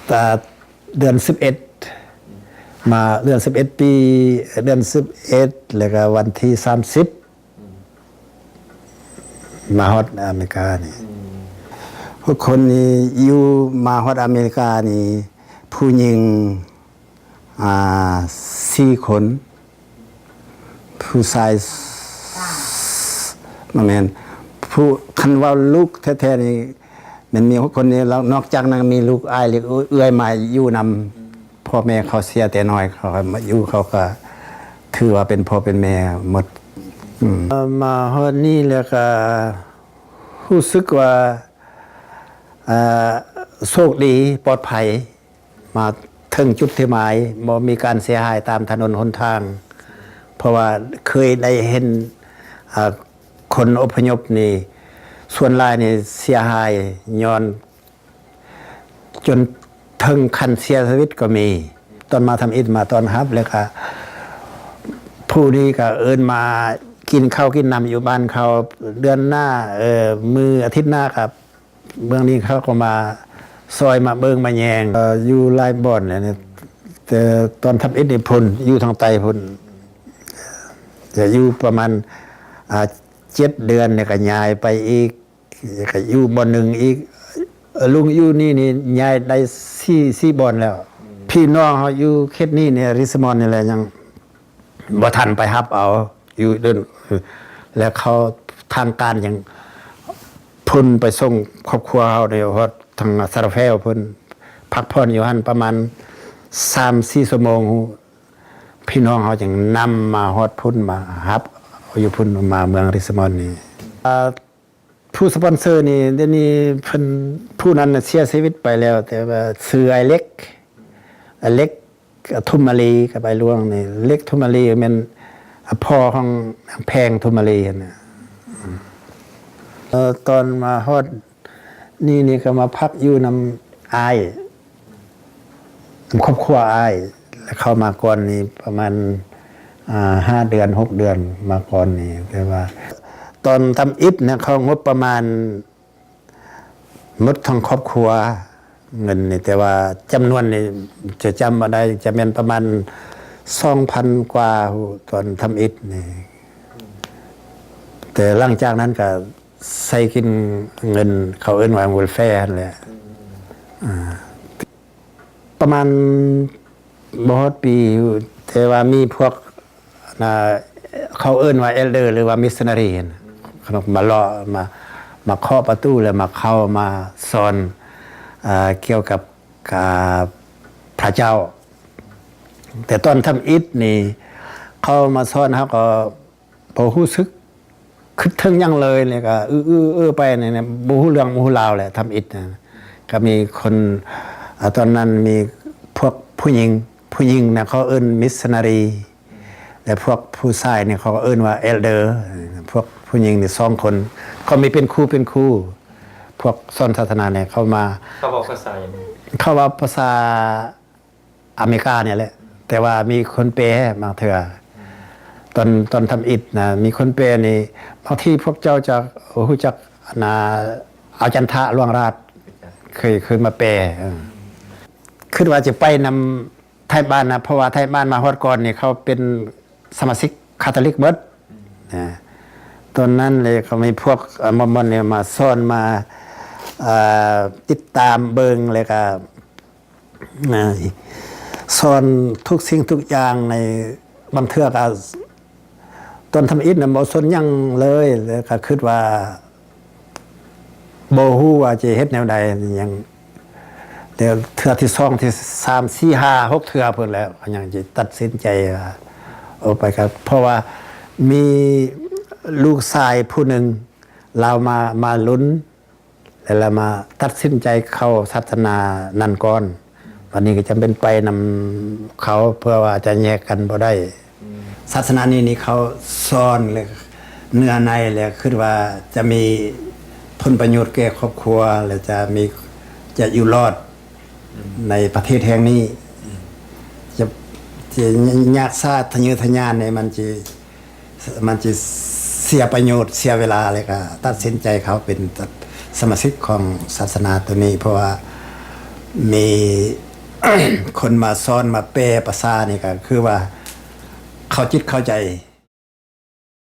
ແຕ່ເດືອນສິບເອັດ ມາເດືອນສິບເອັດ ປີ ເດືອນສິບເອັດ ແລ້ວກໍວັນທີສາມສິບ ມາຮອດອາເມລິການີ້. ຫົກຄົນນີ້ຢູ່ ມາຮອດອາເມລິການີ້ ຜູ້ຍິງ ອ່າ ສີ່ຄົນ, ຜູ້ຊາຍ ບໍ່ແມ່ນ ຜູ້ ຄັນເວົ້າລູກແທ້ໆນີ້ ແມ່ນມີຫົກຄົນນີ້ ແລ້ວນອກຈາກນັ້ນມີລູກອ້າຍ ຫຼືເອື້ອຍມາຢູ່ນຳ. ພໍ່ແມ່ເຂົາເສຍແຕ່ນ້ອຍ ເຂົາມາຢູ່ ເຂົາກໍຖືວ່າເປັນພໍ່ເປັນແມ່ໝົດ. ອືມ ເອີ່ ມາຮອດນີ້ແລ້ວກໍຮູ້ສຶກວ່າ ເອີ່ ໂຊກດີ ປອດໄພ ມາເຖິງຈຸດທີ່ໝາຍ ບໍ່ມີການເສຍຫາຍຕາມຖະໜົນຫົນທາງ ເພາະວ່າເຄີຍໄດ້ເຫັນ ເອີ່ ຄົນອົບພະຍົບນີ້ ສ່ວນຫຼາຍນີ້ເສຍຫາຍຍ້ອນ ຈົນເຖິງຂັ້ນເສຍຊີວິດກໍມີ. ຕອນມາທຳອິດມາຕ້ອນຮັບ ແລ້ວກະຜູ້ນີ້ກະເອີ້ນມາກິນເຂົ້າກິນນ້ຳຢູ່ບ້ານເຂົາ ເດືອນໜ້າ ເອີ່ ມື້ອາທິດໜ້າກະເມືອງນີ້ເຂົາກໍມາຊ່ອຍມາເບິ່ງມາແຍງ ເອີ່ ຢູ່ຫຼາຍບ່ອນແຫຼະ. ແຕ່ຕອນທຳອິດນີ້ພຸ້ນ ຢູ່ທາງໃຕ້ພຸ້ນ ຈະຢູ່ປະມານ ອ່າ ເຈັດເດືອນ ແລ້ວກະຍ້າຍໄປອີກ ກະຢູ່ບ່ອນໜຶ່ງອີກ. ລຸງຢູ່ນີ້ນີ້ຍ້າຍໄດ້ສີ່ ສີ່ບ່ອນແລ້ວ. ພີ່ນ້ອງເຮົາຢູ່ເຂດນີ້ນີ້ ຣິຊມອນນີ້ແຫຼະ ຍັງບໍ່ທັນໄປຮັບເອົາຢູ່ເດີ່ນ ແລ້ວເຂົາ ທາງການຍັງພຸ້ນໄປສົ່ງຄອບຄົວເຮົາໃນຮອດທາງຊາລາແຟວພຸ້ນ ພັກຜ່ອນຢູ່ຫັ້ນປະມານສາມສີ່ຊົ່ວໂມງ ພີ່ນ້ອງເຮົາຈຶ່ງນຳມາຮອດພຸ້ນ ມາຮັບຢູ່ພຸ້ນ ມາເມືອງລິຊມອນນີ້. ອາ ຜູ້ສະປອນເຊີນີ້ ດຽວນີ້ເພິ່ນ ຜູ້ນັ້ນເສຍຊີວິດໄປແລ້ວ ແຕ່ວ່າຊື່ອ້າຍເລັກ ອ້າຍເລັກ ທຸມມາລີ ກັບອ້າຍຫຼວງນີ້. ເລັກທຸມມາລີແມ່ນພໍ່ຂອງນາງແພງທຸມມາລີຫັ້ນນະ. ເອີ ຕອນມາຮອດ ນີ້ ນີ້ກໍມາພັກຢູ່ນຳອ້າຍ ນຳຄອບຄົວອ້າຍ ແລະ ເຂົ້າມາກ່ອນນີ້ປະມານ ອ່າ ຫ້າເດືອນ ຫົກເດືອນ ມາກ່ອນນີ້. ແຕ່ວ່າຕອນທຳອິດນະ ເຂົາງົບປະມານໝົດທັງຄອບຄົວເງິນນີ້ ແຕ່ວ່າຈຳນວນນີ້ຈະຈຳບໍ່ໄດ້ ຈະແມ່ນປະມານສອງພັນກວ່າ ຕອນທຳອິດນີ້. ແຕ່ຫຼັງຈາກນັ້ນກໍ ໃຊ້ກິນເງິນ ເຂົາເອີ້ນວ່າເວລແຟຫັ້ນແຫຼະ. ອາ ປະມານບໍ່ຮອດປີ ແຕ່ວ່າມີພວກ ນາ ເຂົາເອີ້ນວ່າເອລເດີ ຫຼືວ່າມິສຊະນາຣີຫັ້ນ ເຂົາມາເລາະ ມາ ມາເຄາະປະຕູ ແລ້ວມາເຂົ້າມາສອນ ອາ ກ່ຽວກັບ ອາ ພະເຈົ້າ. ແຕ່ຕອນທຳອິດນີ້ ເຂົາມາສອນ ເຮົາກໍ ບໍ່ຮູ້ສຶກຄິດເຖິງຫຍັງເລີຍ ແລ້ວກໍອື້ໆເອີໄປນີ້ນະ ບໍ່ຮູ້ເລື່ອງບໍ່ຮູ້ລາວແຫຼະ. ທຳອິດນະ ກໍມີຄົນ ອາ ຕອນນັ້ນມີພວກຜູ້ຍິງ ຜູ້ຍິງນະ ເຂົາເອີ້ນມິສຊະນາຣີ ແລະ ພວກຜູ້ຊາຍນີ້ ເຂົາກໍເອີ້ນວ່າເອລເດີ. ພວກຜູ້ຍິງນີ້ສອງຄົນ ເຂົາມີເປັນຄູເປັນຄູ ພວກສອນສາສະໜານີ້ ເຂົາມາ ເຂົາເວົ້າພາສາຫຍັງ? ເຂົາເວົ້າພາສາ ອາເມລິການີ້ແຫຼະ ແຕ່ວ່າມີຄົນແປບາງເທື່ອ. ຕອນ ຕອນທຳອິດນະ ມີຄົນແປນີ້ ບາງທີພວກເຈົ້າຈະຮູ້ຈັກ ອັນນ່າ ອາຈານທະ ຫຼວງລາດ ເຄີຍ ເຄີຍມາແປ. ເອີ ຄິດວ່າຈະໄປນຳໄທບ້ານນະ ເພາະວ່າໄທບ້ານມາຮອດກ່ອນນີ້ ເຂົາເປັນສະມາຊິກຄາໂຕລິກໝົດນະ. ຕອນນັ້ນເລີຍ ເຂົາມີພວກ ອາ ມອມມອນນີ້ມາສອນ ມາ ເອີ ຕິດຕາມເບິ່ງ ແລ້ວກະ ນະ ສອນທຸກສິ່ງທຸກຢ່າງໃນ ບາງເທື່ອກໍ ຕອນທຳອິດນະ ບໍ່ສົນຫຍັງເລີຍ ແລ້ວກໍຄິດວ່າ ບໍ່ຮູ້ວ່າຈະເຮັດແນວໃດຫຍັງ. ແຕ່ເທື່ອທີສອງ ທີສາມ ສີ່ ຫ້າ ຫົກ ເທື່ອພຸ້ນແລ້ວ ກໍຍັງຈະຕັດສິນໃຈວ່າ ອອກໄປກັບ ເພາະວ່າມີລູກຊາຍຜູ້ໜຶ່ງ ລາວມາ ມາລຸນ ແລ້ວລະມາຕັດສິນໃຈເຂົ້າສາສະໜານັ້ນກ່ອນ. ບັດນີ້ກໍຈຳເປັນໄປນຳເຂົາ ເພື່ອວ່າຈະແຍກກັນບໍ່ໄດ້. ອືມ ສາສະໜານີ້ນີ້ເຂົາສອນ ແລະ ເນື້ອໃນ ແລະ ຄິດວ່າຈະມີຜົນປະໂຫຍດແກ່ຄອບຄົວ ແລະ ຈະມີ ຈະຢູ່ລອດ ອືມ ໃນປະເທດແຫ່ງນີ້. ອືມ ຈະ ຈະຍາກຊາທະເຍີທະຍານນີ້ ມັນຈະ ມັນຈະເສຍປະໂຫຍດ ເສຍເວລາ ແລ້ວກະຕັດສິນໃຈເຂົ້າເປັນສະມາຊິກຂອງສາສະໜາໂຕນີ້ ເພາະວ່າ ມີຄົນມາສອນມາແປພາສານີ້ກໍຄືວ່າເຂົ້າຈິດເຂົ້າໃຈ